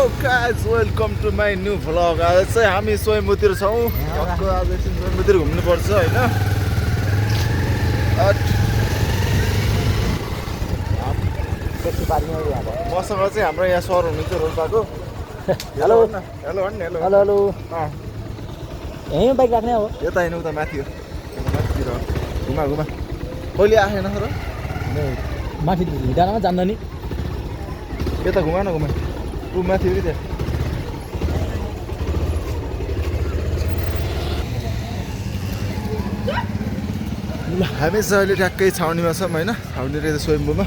guys, welcome to my new vlog. आज चाहिँ हामी स्वयम्भूतिर छौँ। टक्क आज एकछिन स्वयम्भूतिर घुम्नुपर्छ हैन। मसँग चाहिँ हाम्रो यहाँ सर हुनुहुन्छ रोल्पाको। हेलो हेलो भन्नु हेलो। हेलो हेलो यहीँ बाइक राख्ने हो यता हैन उता माथि हो। माथितिर घुमा घुमा। कहिले आएन र? माथि हिँड्दानमा जान्दा नि यता घुमा न घुमा। ऊ माथि हो कि त्यहाँ। ल हामी चाहिँ अहिले ट्याक्कै छाउनीमा छौँ होइन। छाउनी रहेछ स्वयम्भूमा।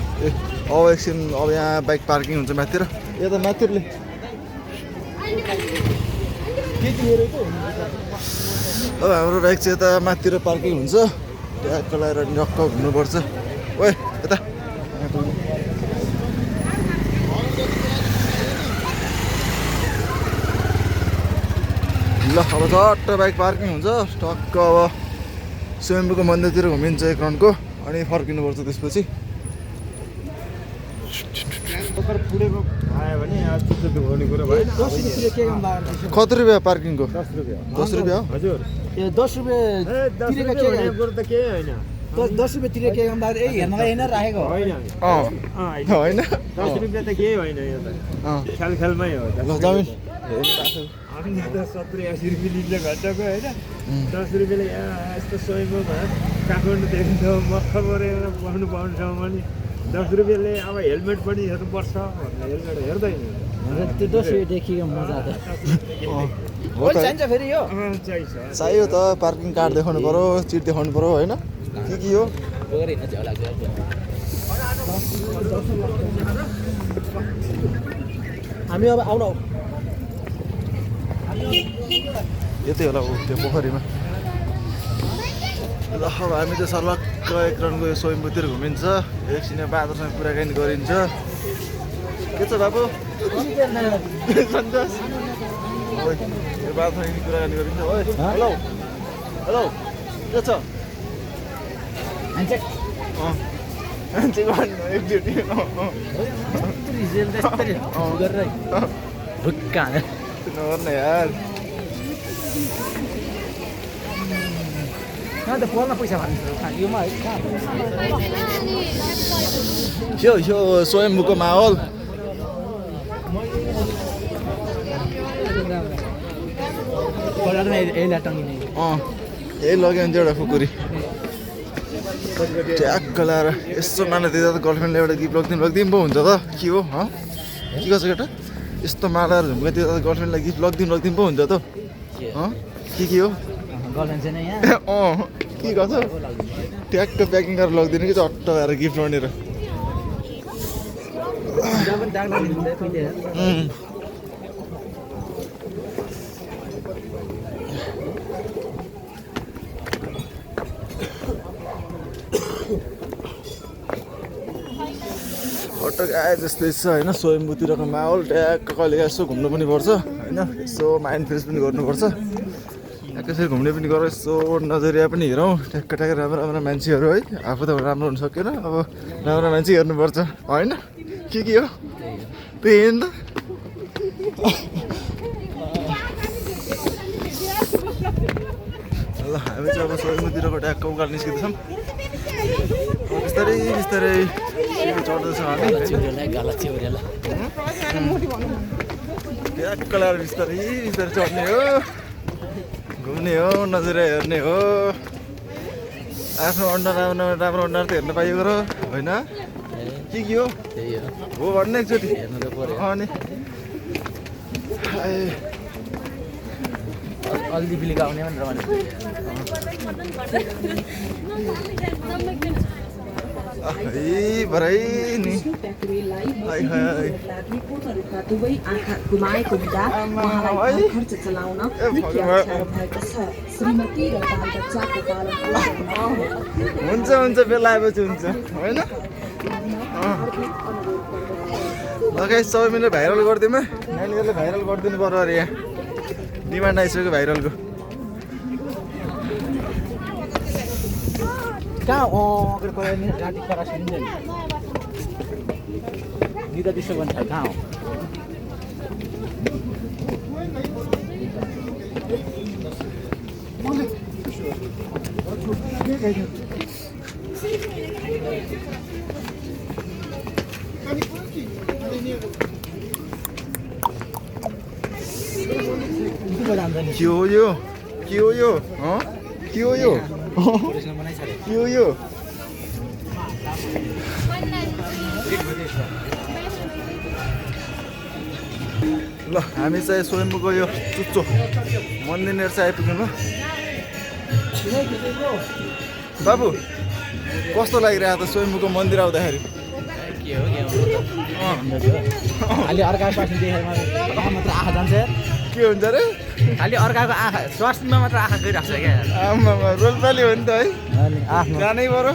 अब एकछिन अब यहाँ बाइक पार्किङ हुन्छ माथितिर। यता माथिरले अब हाम्रो बाइक चाहिँ यता माथितिर पार्किङ हुन्छ। ट्याक्क लगाएर नक्क घुम्नुपर्छ। ओए यता ल अब झट्ट बाइक पार्किङ हुन्छ। टक्क अब स्वयम्भूको मन्दिरतिर घुमिन्छ एक राउन्डको अनि फर्किनुपर्छ त्यसपछि। कति रुपियाँ पार्किङको? 10 रुपियाँ हो? हजुर 10 रुपियाँ तिरेको के त के हैन 10 रुपियाँ तिरेको के गर्दा हेर्नलाई हैन राखेको होइन 10 रुपियाँ त केही होइन यो त खेल खेलमै हो ल जमिन हामी त 70-80 रुपियाँ लिन्छ घन्टाको हैन 10 रुपियाँले यस्तो स्वयम्भूमा काठमाडौँदेखि त मक्ख गरेर बस्नु पाउँछौँ भने 10 रुपियाँले अब हेलमेट पनि हेर्नुपर्छ हेलमेट हेर्दैन त्यो 10 रुपियाँ देखियो मजा त हो त चाहिन्छ फेरि यो चाहिन्छ चाहियो त। पार्किङ कार्ड देखाउनु पर्यो, चिट देखाउनु पर्यो होइन। के हो बोकेर हिँड्न झ्याउ लाग्छ हामी अब आउन यतै होला ऊ त्यो पोखरीमा। ल अब हामी त सर्लक्क एक राउन्डको यो स्वयम्भूतिर घुमिन्छ। एकछिन बादरसँग कुराकानी गरिन्छ। के छ बाबु? सन्तोष ओइ यो बादरसँग कुराकानी गरिन्छ। ओइ हेलो हेलो के छ? मान्छे गर्नु एकचोटि ढुक्का नगर्नु यार। त पर्न पैसा भाग्योमा है यो स्वयम्भूको माहौल। यही लग्यो भने चाहिँ एउटा खुकुरी ट्याक्क लाएर यसो माला दिँदा त गर्लफ्रेन्डले एउटा गिफ्ट लगिदिनु पो हुन्छ त। के हो के गर्छ केटा? यस्तो मालाहरू झुम्का दिँदा त गर्लफ्रेन्डलाई गिफ्ट लगिदिनु पो हुन्छ त। के हो के गर्छ? ट्याक्क प्याकिङ गरेर लगिदिनु कि चट्ट भएर गिफ्ट भनेर। अटक आए जस्तै छ होइन स्वयम्भूतिरको माहौल। ट्याक्क कहिले यसो घुम्नु पनि पर्छ होइन। यसो माइन्ड फ्रेस पनि गर्नुपर्छ। त्यसरी घुम्ने पनि गर यसो नजरिया पनि हेरौँ। ट्याक्क ट्याक्क राम्रो राम्रो मान्छेहरू है। आफू त राम्रो हुनु सकेन अब राम्रो मान्छे हेर्नुपर्छ होइन। के हो त्यही हेर्नु त। ल हामी चाहिँ अब स्वयम्भूतिरको ट्याक्क उकालो निस्किँदैछौँ। बिस्तारै बिस्तारै चढ्दैछौँ हामी। ट्याक्क लगाएर बिस्तारै बिस्तारै चढ्ने हो, घुम्ने हो, नजरिया हेर्ने हो। आफ्नो अनुहार राम्रो अनुहार त हेर्न पाइएको र होइन। के हो भन्ने एकचोटि अनि अल्दी बिलिका आउने भनेर भरै नि हुन्छ बेला आएपछि हुन्छ होइन। लगाइ सबै मिलेर भाइरल गरिदिउँ है। नानीहरूले भाइरल गरिदिनु पर्यो अरे। यहाँ डिमान्ड आइसक्यो भाइरलको। कहाँ घाँटी खरा सुनिन्छ नि निदा त्यसो भने कहाँ हो के हो यो के हो यो के हो यो के हो यो ल हामी चाहिँ स्वयम्भूको यो चुच्चो मन्दिरनिर चाहिँ आइपुग्यौँ ल बाबु कस्तो लागिरहेको त स्वयम्भूको मन्दिर आउँदाखेरि खालि अर्काको स्वास्नी देखेर मात्र आँखा जान्छ के हुन्छ अरे खालि अर्काको आँखा स्वास्नीमा मात्र आँखा गइरहेको छ क्या आमामा रोलपाली हो नि त है आफ्नो जानै पर्यो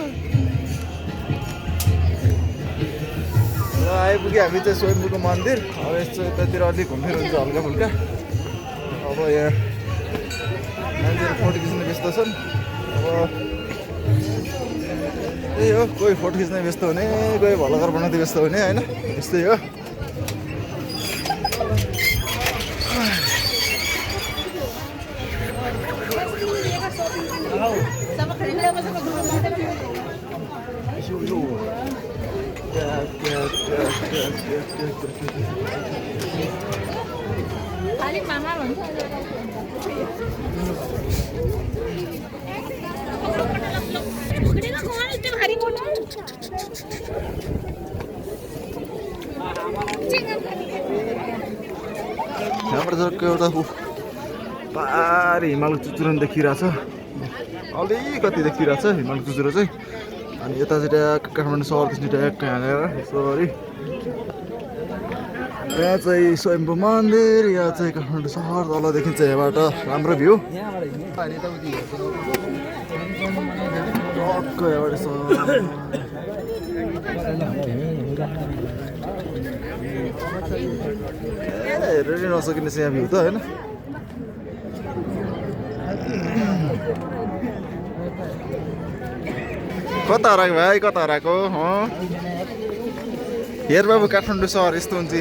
ल आइपुग्यो हामी चाहिँ स्वयम्भूको मन्दिर अब यस्तो यतातिर अलिक घुमफिर हुन्छ हल्का फुल्का अब यहाँ मान्छेहरू फोटो खिच्न व्यस्त छन् अब त्यही हो कोही फोटो खिच्न व्यस्त हुने कोही भलगर बनाउँदै व्यस्त हुने होइन यस्तै हो खाली मामा भन्छ यहाँबाट चाहिँ एउटा पारी हिमालको चुचुरो देखिरहेछ अलिकति देखिरहेछ हिमालको चुचुरो चाहिँ अनि यता चाहिँ ट्याक्क काठमाडौँ सहरदेखि ट्याक्क हालेर सरी यहाँ चाहिँ स्वयम्भू मन्दिर यहाँ चाहिँ काठमाडौँ सहर तल देखिन्छ यहाँबाट राम्रो भ्यू टक्क यहाँबाट हेरेरै नसकिने चाहिँ यहाँ भ्यू त होइन कता हराएको भाइ कता हराएको हेर बाबु काठमाडौँ सहर यस्तो हुन्छ